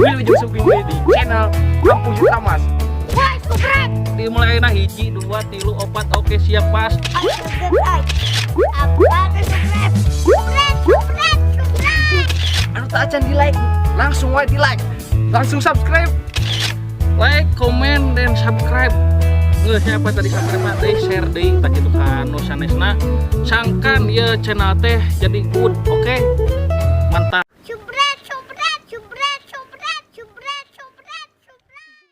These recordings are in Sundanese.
Wilujeng Sumping di channel Kampung Tamas. Woi, subscribe. Dimulai nah 1, 2, 3, 4, oke siap pas. Ayo subscribe. Apa tuh subscribe? Subscribe, subscribe, subscribe. Anu tak acan di like, langsung wae di like, langsung subscribe. Like, comment, dan subscribe. Nggak siapa tadi subscribe teh share deui tak kitu ka nu sanesna. Sangkan ya channel teh jadi good, oke? Mantap. Subscribe, subscribe, subscribe, subscribe, subscribe, subscribe, subscribe.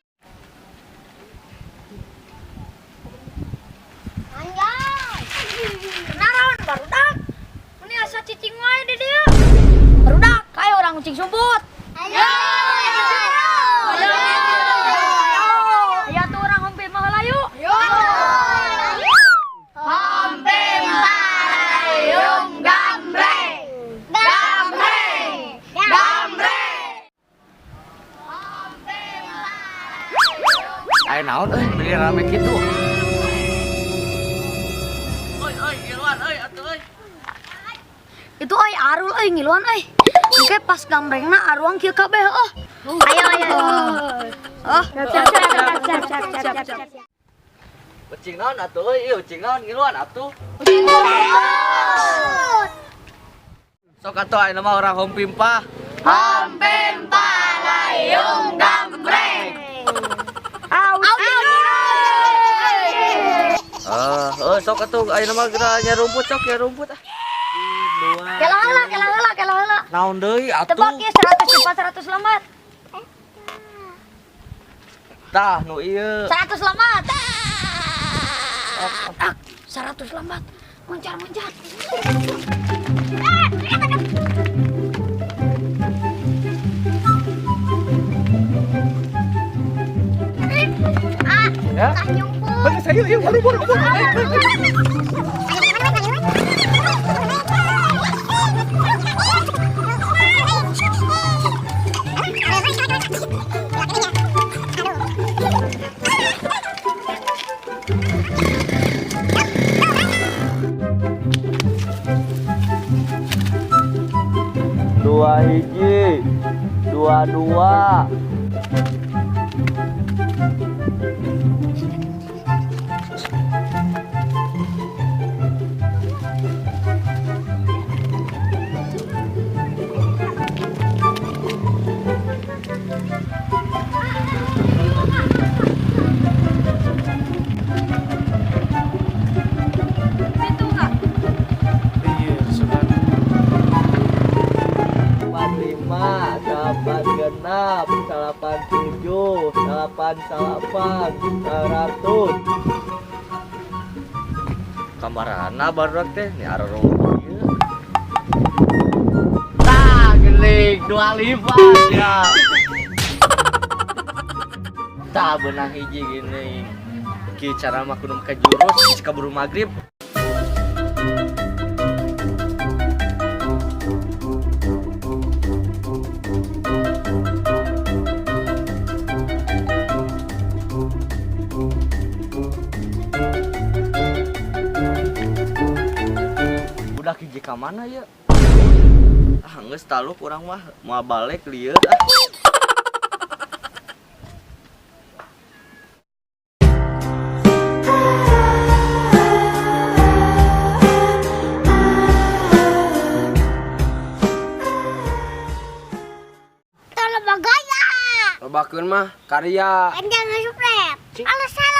Anjay. Naraon barudak. Ini asa cicing wae di dieu. Barudak kayak orang ucing sumput. Ayo. Ayo. Ayo tuh orang hompe mah heula yuk. Hompe palayung gambreng. Gambreng. Gambreng. Ayo naon euy, beli rame kitu. Itu euy arul euy ngiluan euy. Engke pas gambrengna aruang kieu kabeh oh. Ayo ayo. Oh, Siap siap siap siap siap siap siap. Ucing naon atuh euy, ieu ucing naon ngiluan atuh. Sok atuh ayeuna mah urang hompimpah. Hompe palayung gambreng. Au. Ah, heuh sok atuh ayeuna mah geura nya rumput sok ya rumput ah. Kela heula, kela heula, kela heula. Naon deui atuh? Tebak ya 100 cepat 100 lambat. Tah nu ieu. 100 lambat. Ah, 100 lambat. Mencar, mencar. Ah, Ya. tah nyumput. Bagus ayo yuk buru buru buru. Dua hiji, dua dua. Itu enggak? Iya, sudah. 4 5, 8 6, 8 7, 8 8, 100. Kamarana baru teh nih aroro ieu. Tah geling 25 ya. Tah benang hiji gini. Ki cara mah kudu make jurus kaburu magrib. Udah hiji ka mana ya? Ah geus taluk urang mah moal balik lieur ah. Tolong bagaya. Lobakeun mah karya. Jangan subscribe. Alasan.